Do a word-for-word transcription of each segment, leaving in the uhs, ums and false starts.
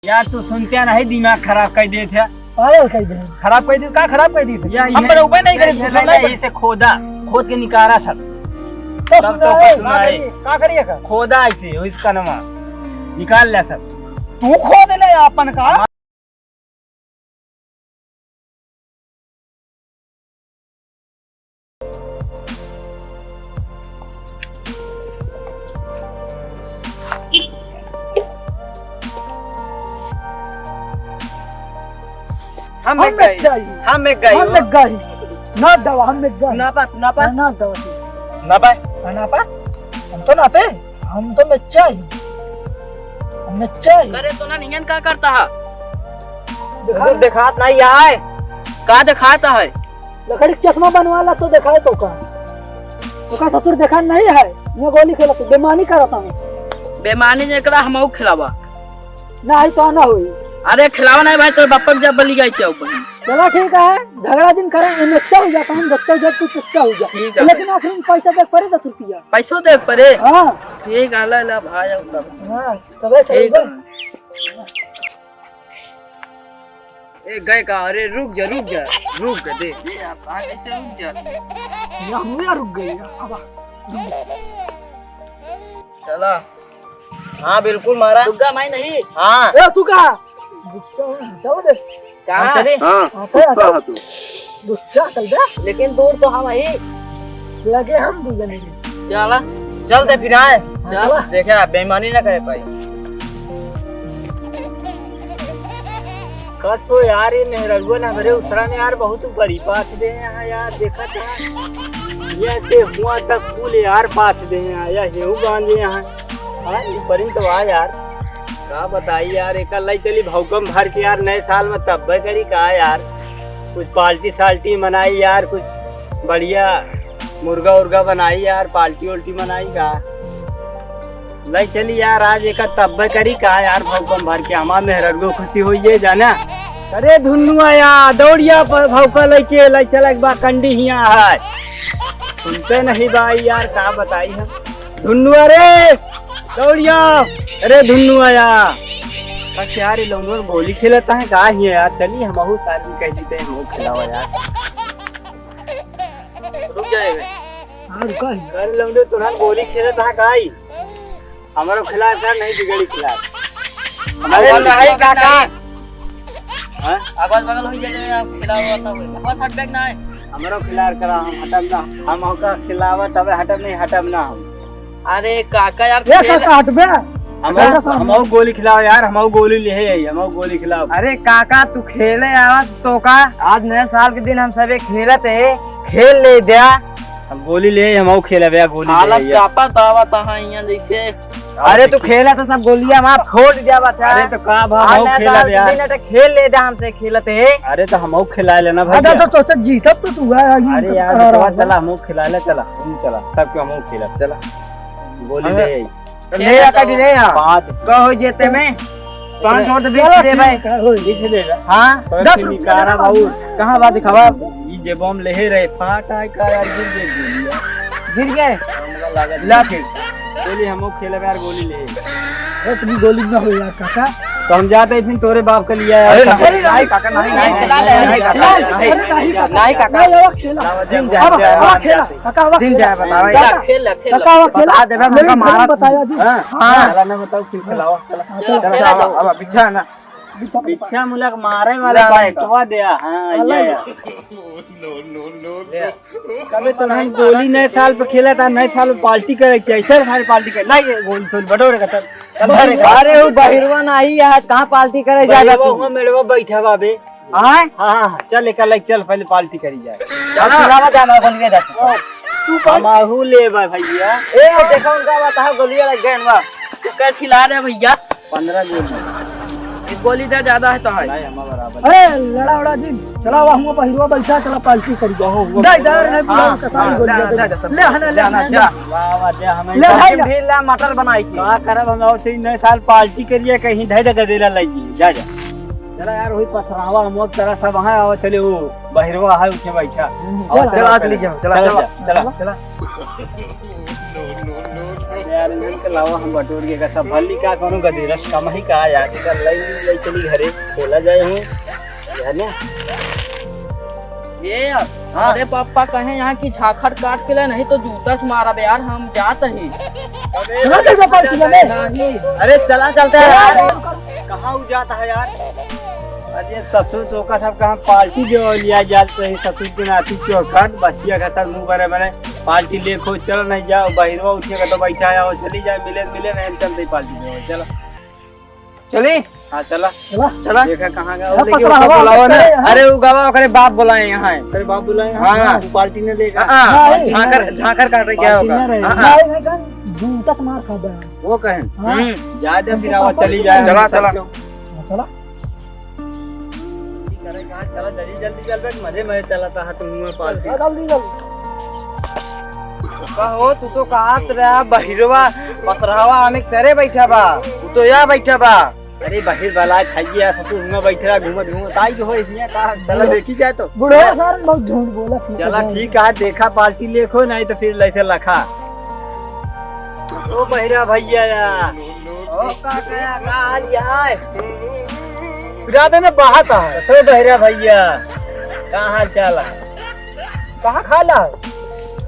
यार, तू सुनते नहीं, दिमाग खराब कर देत है। पागल कर दे। खराब कर दी, का खराब कर दी? या हम ये, बराबर नहीं करे, या सुन ले। इसे खोदा, खोद के निकाला सब। तो तब सुना तो है। कुछ सुना है। का करिए का? खोदा इसे, इसका नाम निकाल ले सब। तू खोद ले अपन का। हम हम एक गई। एक गई। हम एक गई हम हो। एक गई। ना दवा, हम एक गई। ना पा, ना पा। ना दवा। ना पा। ना पा। हम तो ना पे। हम तो बच्चा ही। हम बच्चा ही। करे तो ना नियन का करता है? देखा हुजूर ना। देखात नहीं आए। का देखात है? लकड़ी के चश्मा बनवा ला तो देखाए तो का? तो का ससुर देखा नहीं है? ये गोली खेला तो बेमानी करता हूँ। बेमानी जेकरा हमहू खिलावा। ना आई तो ना होई। अरे खिलावा नहीं भाई, तो बापक जब बली गई क्या ऊपर? चला ठीक है, झगड़ा दिन करे, ये अच्छा हो जाता हूँ, बच्चा हो जाए, तू चुपचा हो जा। ठीक है। लेकिन आखिर में पैसा दे पड़े दस रुपया। पैसो दे पड़े? हाँ। ठीक है, ला, ला, भाई, अब तब। हाँ, तबे ठीक चलेगा। है। ए, गए का? अरे, रुक जा, रुक जा, रुक जा, दे। ये आप कहाँ कैसे रुक जा? ये हम यार रुक गए यार, अब आ, रुक गए। चला। हाँ, बिल्कुल मारा। दुग्गा माई नहीं। हाँ। ए, तू का? गुच्चा, गुच्चा दे। कहाँ? हम चली? हाँ, हाँ, तो गुस्सा अच्छा। है तू। गुस्सा चल दे। लेकिन दूर तो हम ही। लगे हम दू जने के। चला। चल दे फिर आए। चला। देखे आप बेईमानी ना करे पाई। कसो यार, ये मेहररुआ ना मेरे उसरा ने यार बहुत ऊपरी पाथ दे यहाँ यार, देखा था। ये से हुआ तक कुल यार पाथ दे यहाँ, या हेऊ बांध दे यहाँ। हाँ, ई परिन तो बा यार। का बताई यार, एकर लई चली भौकम भर के यार, नए साल में तब्बे करी का यार। कुछ पार्टी साल्टी मनाई यार, कुछ बढ़िया मुर्गा उर्गा बनाई यार, पार्टी उल्टी मनाई का। लई चली यार, आज एकर तब्बे करी का यार, भौकम भर के हमार मेहररुओ खुशी होई जे जाना। अरे धुन्नुआ या, दौड़िया पर भौका लइके लई चला एक बार कंडी हिया है। सुनते नहीं बाई यार, का बताई हम। धुन्नुआ रे, दौड़िया, अरे धुन्नुआ या। बस यार, ये लौंडो गोली खेलता है, का ही है यार, चली हमहू साथ में कह देते हैं, हमहू खिलावा यार। रुक जाए बे। हाँ, रुका ही। अरे लौंडो, तोरा गोली खेलता है, का ही? हमरो खिलाफ कर, नहीं बिगड़ी खिलाफ। अरे नहीं काका। हाँ? अगल बगल हो जाए, आप खिलाओ ना होए। बस हट बैग ना है। हमरो खिलाफ करा, हम हटब ना। हम होका खिलावा तबे हटब, नहीं हटब ना हम। अरे काका यार, ए खेल काका, हट बे। हम, काका साहब। हम गोली खिलाओ यार, हम गोली ले है, हम गोली खिलाओ। अरे काका, तू खेले आवा तो का? आज नए साल के दिन हम सबे खेलत है, खेल ले द्या। हम गोली ले, हम खेलबे, गोली हालत ले, ये। कापा तावा तहाँ यहाँ जैसे। अरे तू खेला तो सब गोलियां वहाँ फोड़ दिया बता। अरे तो का भा, आ हम ना खेलब साल यार। दिन अटे खेल ले दा हमसे खेलत है। अरे तो हमहू खिला लेना भाई। अरे तो, तो, तो जीतब तो तू है, अरे यार, आ रहा बेटवा, है। चला हमहू खिला ले, चला, तुम चला, सबके हमहू खेलब, चला। गोली अरे, ले। ले आ, काटी ले आ। पाँच। कहो जेते में। पाँच सौ तो बीच चलो, दे भाई। ठीक है, होई। बीच दे दे। हाँ। तो दस रुपया निकारा दे बाबू। बाबू। कहाँ बा दिखावा? ई जेबो में लेहे रहे, फाट आए का यार, गिर गए, गिर गए। गिर गए? हमरा लागत ला नहीं। फिर। गोली हमहू खेलब यार, गोली ले। ए, इतनी गोली ना हो यार, काका। तो हम जाते हैं फिर तोरे बाप के लिए यार। अरे नहीं, नहीं, काका, नहीं, नहीं, नहीं, काका, नहीं, अरे नहीं, नहीं, काका, नहीं, काका। नहीं, अब खेला। जिन जाए, अब, जाए, अब जाए। खेला, काका, अब जिन खेला। जाए, बताओ, काका, खेल, खेल। काका, अब खेला। बता दे, मैं मेरे तुमका को मारा बताया जी। हाँ, हाँ। चला ना बताओ, फिर खिलावा, चला। हाँ, चला, चला, चला, चला। अब पीछा ना। पीछा मुलक मारे वाला ना, नहीं, बंटवा दे, हाँ, हाँ, ये। नहीं। कबे तो हम गोली नए साल पे खेला था, नए साल पे पार्टी करे के चाहिए। चल, सारे पार्टी कर। ला ये गोली सोल बटोरे का, चल। चल, धरे का। अरे, वो बहिरवा ना आई है, कहाँ पार्टी करे जाए बहिरवा तू? हुआ मेड़वा बैठा बाबे। आय? हाँ, हाँ, हाँ, चल, एका लाइक, चल, पहले पार्टी करी जाए। चल, खिलावा दे, हमारा गोलिया जाता। तू हम आहू ले बा भैया। ए, देखो उनका बा, कहाँ गोलिया लग गए बा। तू क्या खिला रहे भैया? पन्द्रह गोली। एक गोली दे, ज्यादा है तो है। नहीं, हमारा बराबर। अरे, लड़ा उड़ा दिन। चला, वहाँ हुआ बहिरवा बैठा, चला पार्टी करी जाए। ओहो, हुआ दे, दे, बहिरवा। नहीं, हाँ, बुलाओ, हाँ, कसाई गोली दे, दे, दे, दे, दे, दे, ले, हाँ, ना, ले, ले, हाँ, ना, ले। जा। वाह, वाह, दे, हमें ले, ले, भाई, ले। भी ला, मटर बनाई के। का करब हम, और से नए साल पार्टी करिए, कहीं धै धै गदेला लगी। जा, जा। चला यार, वही पथरावा हम लोग तरह सब वहाँ आवा, चले वो बहिरवा है, उठे बैठा। हम्म, और चला, चला, चला, चले। चले जाओ, चला, चला, चला, चला। चला, चला। यार, इनके अलावा हम बटोर के का सब भल्ली का करूँ, गदेरस कम ही का यार, इधर लई, लई चली घरे, चला जाए हूँ, है ना? ये यार, हाँ। अरे पापा कहे यहाँ की झाखड़ काट के ले, नहीं तो जूता से मारब यार, हम जात ही। सुना चल पार्टी में। नहीं। अरे चला चलता है यार। कहाँ हो जाता है यार? अरे ससुर तो का सब कहाँ पार्टी देवा लिया जात रही, ससुर के नाती चौखट, बच्चिया का सब मुँह बने बने पार्टी ले खो चल नहीं जाओ, बहिरवा उठिया का तो बैठा है, वो चली जाए, मिले, मिले नहीं, हम चलते ही पार्टी देवा, चला। चली? हाँ, चला। चला। चला। देखा कहाँ गया, हाँ, वो लेके पसरा ओका हवा, बुलावा ना। अरे, हाँ। अरे, वो गवा, ओकरे बाप बुलाए यहाँ है। तेरे बाप बुलाए यहाँ? हाँ। वो पार्टी ने लेगा। हाँ, हाँ, झांकर, झांकर काट रहे क्या पार्टी होगा? में रहे। हाँ, हाँ। नहीं, नहीं, नहीं, जूता से मार खा जाए। वो कहें? हाँ। हम्म। जा दे, फिर आवा, पापा चली जाए। चला, चला। हाँ, चला। जल्दी, जल्दी, जल्दी चल बे, मजे, मजे चलता है तुम लोग पार्टी। हाँ, जल्दी, जल्दी। का हो, तू तो कहत रहा बहिरवा, पसरावा हमें करे बैठा बा, तू तो या बैठा बा। अरे बहिर वाला खाइए यार, ससुर हुआ बैठा रहा, घूमत, घूमत आई हो, इसमें का, चला देखी जाए तो। बुढ़वा सार बहुत झूठ बोला, ठीक चला है। ठीक है, देखा पार्टी लेखो, नहीं तो फिर लैसे लखा। ओ बहिरा भैया यार। ओ का, का, का हाल है? राधे में बाहत है। ओ बहिरा भैया, का हाल चाल है? कहाँ खाला?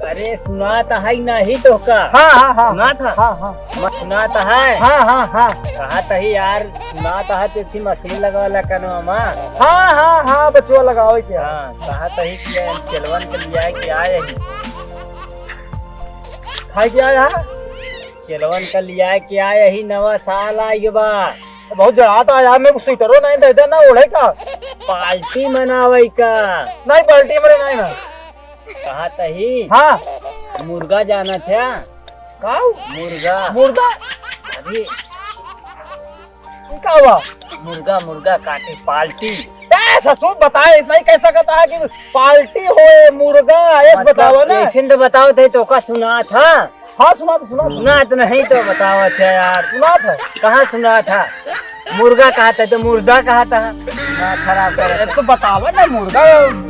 अरे सुनात है नहीं तोहका? हाँ, हाँ, हाँ। सुनात है? हाँ, हाँ। म-, सुनात है? हाँ, हाँ, हाँ। कहत ही यार, सुनात है तो एक ठे मछली लगावा ला कनवा मा। हाँ, हाँ, हाँ, बचवा लगावे के। हाँ, कहत ही कि चेलवन के लिया के आए ही। खाए के आया है? चेलवन का लिया के आए ही, नवा साल आइ बा। बहुत जड़ात है यार, मेरे को स्वेटरो नहीं दे देना ओढ़े का। पार्टी मनावे का। नहीं, पार्टी मरे नहीं ना। कहत ही? हाँ। मुर्गा जाना था? का? मुर्गा। मुर्गा? अरे। ये का हुआ? मुर्गा, मुर्गा काटे पार्टी। ए, ससुर बताए, इतना ही कह सकता है कि पार्टी होए, मुर्गा, ऐसे मतलब, बतावा ना। ऐसे तो बताओ थे, तोहका सुनात है। हाँ, सुनात, सुनात। सुनात नहीं तो बतावत है यार। सुनात है। कहाँ सुनात है? मुर्गा कहत है तो मुर्दा कहत है। दिमाग खराब करे। ए, तो बतावा ना मुर्गा,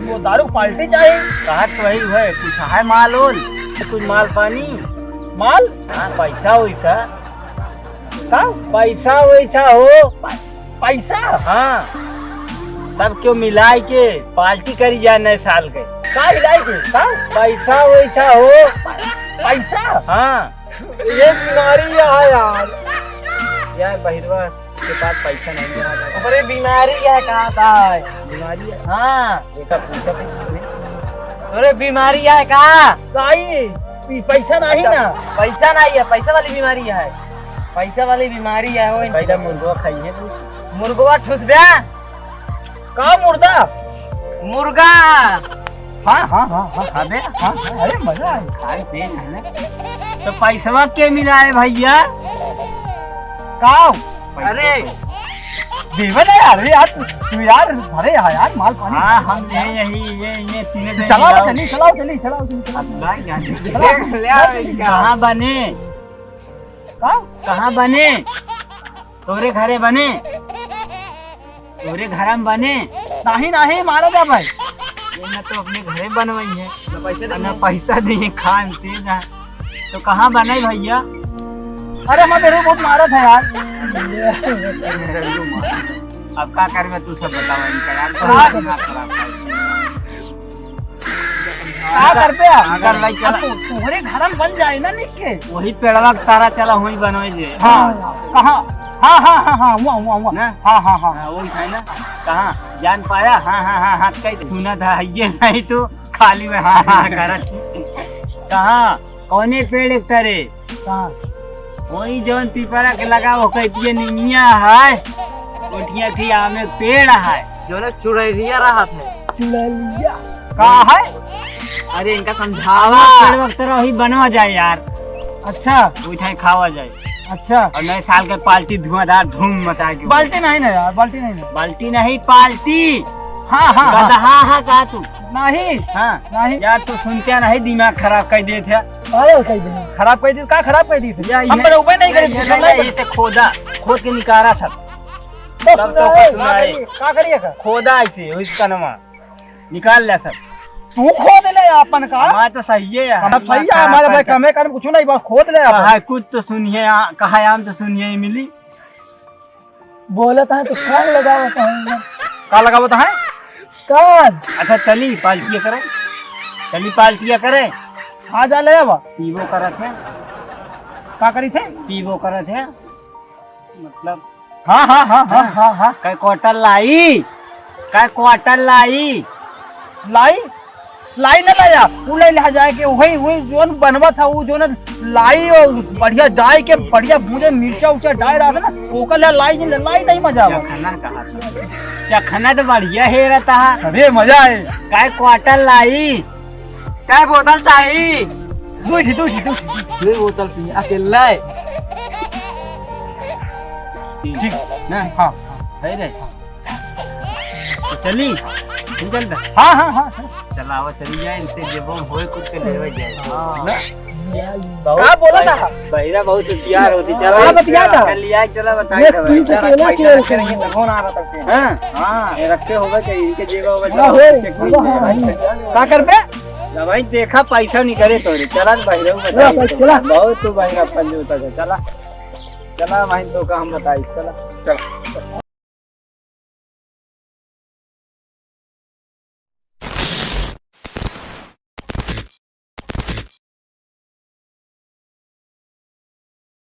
वो दारू पार्टी चाहिए। कहत वही है, कुछ है माल ओल? कुछ माल पानी? माल? हाँ, पैसा वैसा। का? पैसा वैसा हो। पैसा? हाँ, सब क्यों मिलाए के पार्टी करी जाए नए साल के। का हिलाए के? का? पैसा वैसा हो। पैसा? हाँ। ये बीमारी है यार। यार बहिरवा के पास पैसा नहीं है। अरे बीमारी है, कहा था? बीमारी है? हाँ। एका पूछा तो नहीं। अरे बीमारी है का? काई? ई पैसा नहीं अच्छा, ना? पैसा नहीं है, पैसा वाली बीमारी है। पैसा वाली बीमारी है वो। पहले मुर्गवा खाई है तू। मुर्गवा ठुस बे। का मुर्दा? मुर्गा। हाँ, हाँ, हाँ, हाँ, हाँ बे, हाँ, हाँ, अरे मजा आए। खाए पिए खाने। तो पैसवा के मिला है भैया? का? पैसा अरे। तो देवे ना यार, यार, तू यार, अरे यार, यार, माल पानी। हाँ, हम ये, यही, ये, ये तीनों जने चलाओ, मिलाओ। चली, चलाओ, चली, चलाओ, चली, चलाओ। अब भाई, यहाँ से चलाओ। ले आओ इनका। कहाँ बने? का? कहाँ बने? तोरे घरे बने? तोरे घर में बने? नहीं, नहीं, मारा जा भाई। ये ना तो अपने घरे बनवाई है। ना पैसा ना देंगे। पैसा देंगे, खान ते ना। तो कहाँ बनाई भैया? अरे, हमारे बेरू बहुत मारत है यार। अब का करबे तू सब बतावा इनका यार, हाँ। दिमाग खराब कर। का करबे? अगर भाई चला। अब तू, तोहरे घर में बन जाए ना निक के। वही पेड़वा के तारा चला, वही बनवाई जे। हाँ, कहाँ? हाँ, हाँ, हाँ, हाँ, हुआ, हुआ, हुआ। ना? हाँ, हाँ, हाँ। हाँ, वही है ना? कहाँ? जान पाया? हाँ, हाँ, हाँ, हाँ, कही सुना था, ये नहीं तो खाली में हाँ, हाँ, करत। कहाँ? कौने पेड़ एक तरे? कहाँ? वही जौन पीपरा के लगा, वो कहती है निमिया है, उठिया थी आमे पेड़ है। जो ना चुड़ैलिया रहा था। चुड़ैलिया? का है? अरे इनका समझावा। पेड़ वक्त रहो ही बनवा जाए यार। अच्छा। उठाए खावा जाए। अच्छा। और नए साल के पार्टी धुआंधार धूम मचा के। बाल्टी नहीं ना यार, बाल्टी नहीं ना। बाल्टी नहीं, पार्टी। हाँ, हाँ, हाँ। गदहा है का तू? नहीं। हाँ। नहीं। यार, तू सुनते नहीं, दिमाग खराब कर देत है। अरे, कर दे। खराब कर दी, का खराब कर दी? या, हम ये, बड़े उपाय नहीं करे, ये, ये, ये, इसे खोदा, खोद के निकाला सब। तो सब सुना तो है, सुना का है। करिए, का करिए का? खोदा इसे, इस कनवा। निकाल ले सब। तू खोद ले आपन का? हमार तो सही है यार। हम सही है, हमारे भाई कमे करम कुछ नहीं, बस खोद ले आपन। कहा कुछ तो सुनिए, आ, कहा आम तो सुनिए मिली। बोलत है तो कान लगावत है। का लगावत है? कान। अच्छा चली पार्टी करे, चली पार्टी करे। हाँ जा ले आवा। पीबो करत है। का करी थे? पीबो करत है। मतलब हाँ, हाँ, हाँ, हाँ, हाँ। हाँ, हाँ। कै क्वार्टर लाई? कै क्वार्टर लाई? लाई? लाई न लाया, उ ले ले जाए के, वही, वही जोन बनवा था, उ जोन लाई और बढ़िया डाई के, बढ़िया भूजे मिर्चा उर्चा डाई रहा था ना, ओकर ले लाई, लाई नहीं मजा आवा। चखना कहा था? चखना तो बढ़िया है रहता है। अरे मजा आए। कै क्वार्टर लाई? कै बोतल चाही? दो ही, दो ही, दो ही। दो बोतल पी, अकेला है। ठीक, ना? हाँ, हाँ। है रे? तो चली? निकल दे। हाँ, हाँ, हाँ, हाँ। चला, आवा, चली जाए, इनसे जेबो में होए कुछ के लेवे जाए। हाँ। ना? का बोला था? बहिरा बहुत होशियार होती, चला। का बतिया था? चल, लिया, चला, बताई ये दे भाई। पीस अकेला खेल रहे हैं। हाँ। हाँ। ये रखे होगा कहीं, इनके जेबा होगा, हाँ, चला, होए, चेक होगा, नहीं हाँ, है। हाँ। का करबे? ना भाई, देखा, पैसा नहीं करे तोरे। चला, बहिरा हाँ, बताई बस, दे। चला। बहुत तू बहिरा पंजूता है, चला। चला भाई, तो का हम बताई, चला। चला।